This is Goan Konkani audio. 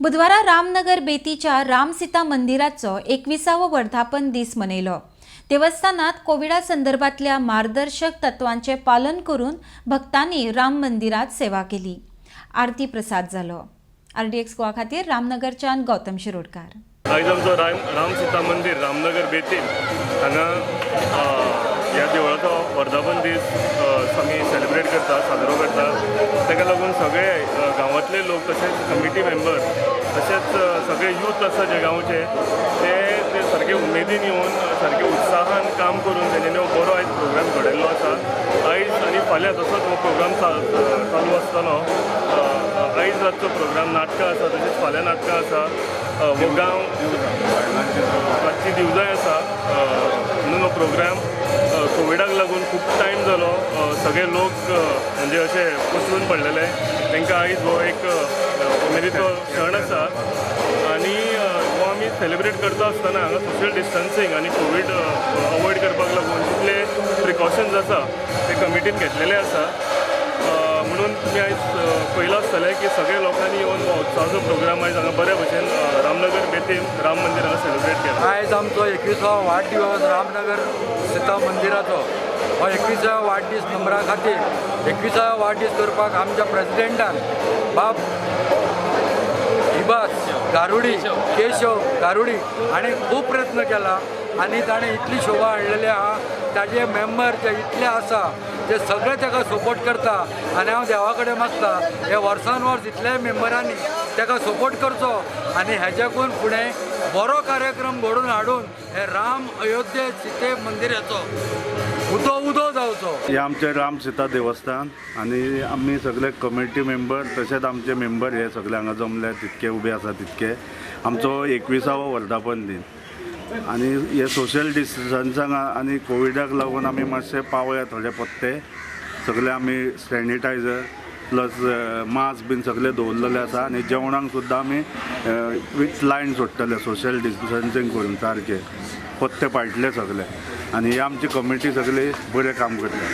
बुधवारा रामनगर बेतीच्या रामसीता मंदिराचो 21वो वर्धापन दीस मनयलो. देवस्थानात कोविडा संदर्भातल्या मार्गदर्शक तत्वांचे पालन करून भक्तांनी राम मंदिरात सेवा केली. आरती प्रसाद जालो. आरडीएक्स गोवा खातीर रामनगरच्यान गौतम शिरोडकार. आयज आमचो राम राम सीता मंदीर रामनगर बेतीन हांगा ह्या देवळाचो वर्धापन दीस आमी सेलिब्रेट करता, साजरो करता. ताका लागून सगळे गांवांतले लोक, तशेंच कमिटी मेंबर, तशेंच सगळे यूथ आसा जे गांवचे, ते ते सारके उमेदीन येवन, सारके उत्साहान काम करून तेंच्यांनी हो बरो आयज प्रोग्राम घडयल्लो आसा. आयज आनी फाल्यां तसोच हो प्रोग्राम चालू आसतलो. आयज रातचो प्रोग्राम नाटकां आसा, तशेंच फाल्यां नाटकां आसा. हो गांव रातची दिवजाय आसा. म्हणून हो प्रोग्राम कोविडाक लागून खूब टायम जालो, सगळे लोक म्हणजे अशे कोसळून पडलेले, तांकां आयज हो एक उमेदीचो क्षण आसा. आनी हो आमी सेलिब्रेट करता आसतना हांगा सोशल डिस्टन्सींग आनी कोवीड अवॉयड करपाक लागून जितले प्रिकॉशन्स आसा ते कमिटीन घेतलेले आसा. म्हणून तुमी आयज पळयलां आसतलें की सगळे लोकांनी येवन हो उत्सवाचो प्रोग्राम आयज हांगा बऱ्या भशेन रामनगर बेतीन राम मंदिर हांगा सेलिब्रेट केला. आयज आमचो 21वो वाडदिवस रामनगर सीता मंदिराचो. हो 21व्या वाडदीस नंबरा खातीर 21व्या वाडदीस करपाक आमच्या प्रेसिडेंटान बाब इबास गारुडी, केशव गारुडी हाणें खूब प्रयत्न केला आनी ताणें इतली शोभा हाडलेली आहा. ताजे मेंबर जे इतले आसा ते सगळे ताका सपोर्ट करता आनी हांव देवा कडेन मागता हे वर्सान वर्स इतल्याय मेंबरांनी ताका सपोर्ट करचो आनी हेज्याकून फुडें बरो कार्यक्रम घडोवन हाडून हे राम अयोध्ये सीते मंदिराचो उदो उदो जावचो. हे आमचें राम सीता देवस्थान आनी आमी सगळे कमिटी मेंबर तशेंच आमचे मेंबर हे सगळे हांगा जमले तितके उबे आसा तितके आमचो 21वो वर्धापन दीन. आनी हे सोशल डिस्टन्सिंग आनी कोविडाक लागून आमी मातशे पावया थोडे पत्ते सगळे आमी सॅनिटायझर प्लस मास्क बीन सगळे दवरलेले आसा. आनी जेवणाक सुद्दां आमी विथ लायन सोडटले, सोशल डिस्टन्सिंग करून सारके पत्ते पाळटले सगळे. आनी ही आमची कमिटी सगळी बरें काम करता.